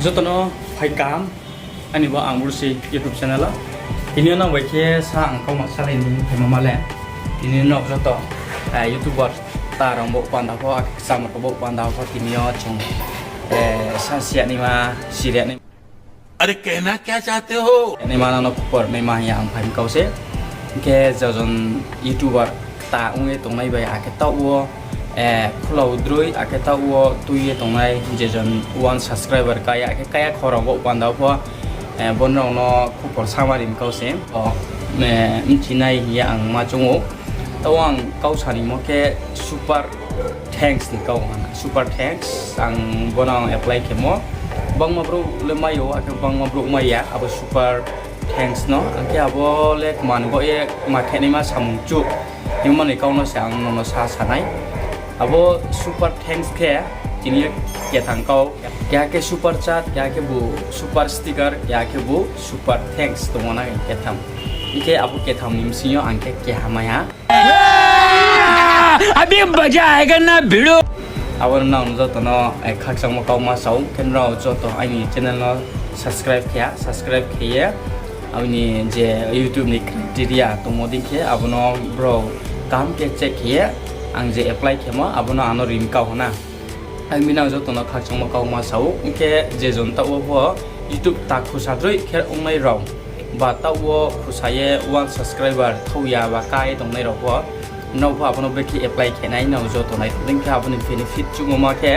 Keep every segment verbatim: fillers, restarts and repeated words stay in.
Joto no phai kaham, aini bo Ang Bursi YouTube channel o. Tini yo nang bai khe sa ang kauma salai ni phaimo ma le. Tini nrao joto, eh, YouTuber ta rao bo panda pho, akhe kcham rao bo panda pho, tini yo chung, eh, sa siya naima, siriya naima. अरे कहना क्या चाहते हो? Naima nang no khupor naima hing ye ang phai kau se. Hing khe je jon YouTuber kta ong ye tongnai bai, akhe taoh wo, eh, khula droi, akhe taoh wo tui ye tongnai, je jon one subscriber kaya, akhe kaya khorang bo panda pho, eh, bo nrao no khupor sama ri kau se. O, eh, bchinai hing ye ang ma choung ou. Taoh ang kau sanimo khe super thanks ni kau ha na. Super thanks, ang bo no ang apply khemo. Bangma brouh le mai ou, akhe bangma brouh mai ya, abo super thanks no. Ang khe abo le kma ni bo ye ma khe naima samung chuh. Himba ni kau no se ang nono sa sa nai. Abo super thanks khe tini yo ketham kau. Keha khe super chat, keha khe bo super sticker, keha khe bo super thanks tongmo na ketham. Hing khe abo ketham ni bsing yo ang khe keha mai ha. अभी मजा आएगा ना भिड़ो। Abo no nang joto no, eh, khakchangmo kau ma sao, khe nrao joto aini channel no subscribe khe ya, subscribe khe ye, aini je YouTube ni criteria tongmo dei khe, abo no brao kaham khe check khe ye, ang je apply khemo, abo no ang no rim kau ha na. Aini nang joto no khakchangmo kau ma sao, hing khe je jon taoh wo pho YouTube ta khusa droi khe ongnai rao, ba taoh wo khusa ye one subscriber thou ya ba ká ye tongnai rao pho, nrao pho abo no brekhe apply khe nai, nrao joto nai tong dei khe abo ni benefit chuhmo ma khe,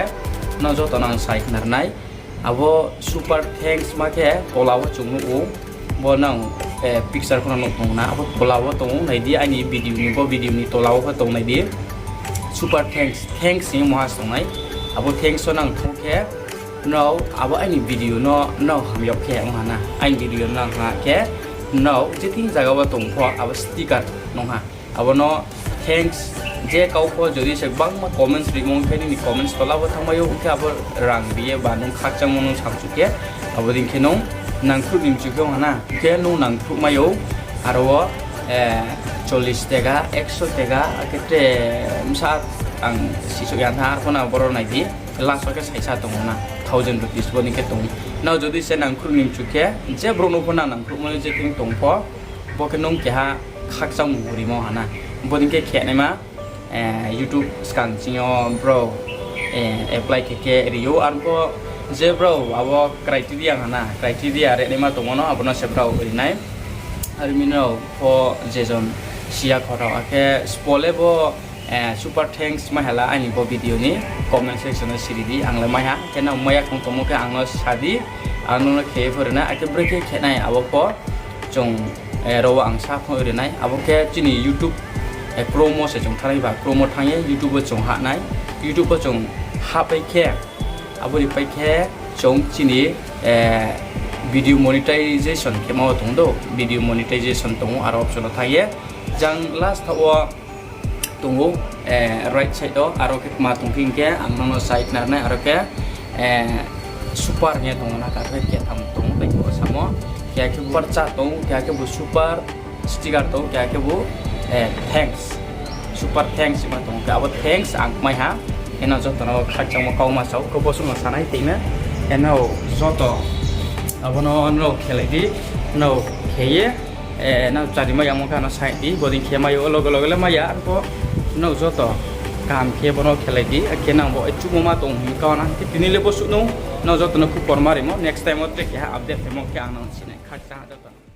nrao joto no ang sai khna ri nai. Abo super thanks ma khe tola wo chung nuh ou, bo nang, eh, picture pho no nuh tong na, abo tola wo tong ou, nai di aini video ni, bo video ni tola wo pho tong nai di. Super thanks, thanks hing ye maha se tong nai. Abo thanks wo nang thou khe, nrao abo aini video no nrao ham yag khe ong ha na. Aini video no nang ha khe, nrao je thing zaga wo tong pho, abo sticker nung ha. Abo no thanks, je kau pho jodi se gbangma comments rimo ong khe, nini comments tola wo thanngmai ou, ong khe abo rang ri ye ba nung khakchangmo nung samchu khe, abo dei khe nung nangkhruh ni mchu khe ong ha na, khe nung nangkhruh mai ou, aro wo, eh, chollis tega, ekso tega, akhe tre bsa ang sisouh ya na, arpho no boro nai di, last wo khe saisa tong ou na, thousand rupees bo ni khe tong ou. Nrao jodi se nangkhruh ni mchu khe, je brouh no pho nang nangkhruhmo le je thing tong pho, bo khe nung keha khakchangmo rimo ha na. Bo dei khe khe naima, eh, YouTube skang ching yo brao, eh, apply khe khe ri ou. Arpho je brao abo criteria ha na, criteria re naima tongmo no, abo no se brao ri nai. Are mi nrao pho je jon siya khorao, akhe spo le bo, eh, super thanks mai ha la aini bo video ni comment section wo siri di, ang le mai ha. Khe nang mai ya khong tongmo khe ang no sa di, ang no khe ye pho ri nai, akhe brekhe khe nai abo pho chung, eh, ro wo ang sa phung ri nai. Abo khe chini YouTube, eh, Chrome wo se chung thanng nai ba, Chrome wo thanng ye YouTube wo chung hah nai. YouTube wo chung hahpai khe, abo ni pai khe chung chini, eh, video monetization khe ma wo tong do, video monetization tong ou, aro option wo thanng ye. Jang last thaoh wo tong ou, eh, right side wo, aro khe kma tong khe hing khe ang nang no sai khna ri nai, aro khe, eh, super hing ye tong ou na, khe ketham tong ou, tei bo samo, keha khe bo super chat tong ou, keha khe bo super sticker tong ou, keha khe bo, eh, thanks, super thanks hingma tong ou, khe abo thanks ang mai ha, khe nrao joto no khakchangmo kau ma sao, khe bo suh no sa nai tei me, khe nrao joto abo no nrao khelai di, nrao khe ye, eh, nrao chari mai yamo khe ano sai di, bo dei khe mai ou, loge loge le mai ya, arpho nrao joto kaham khe bo no khelai di, akhe nang bo chuhmo ma tong hing kau na, khe tini le bo suh no, nrao joto no khupor ma rimo, next time wo tre keha update phaimo khe ang nang si nai, khakchang ha joto no.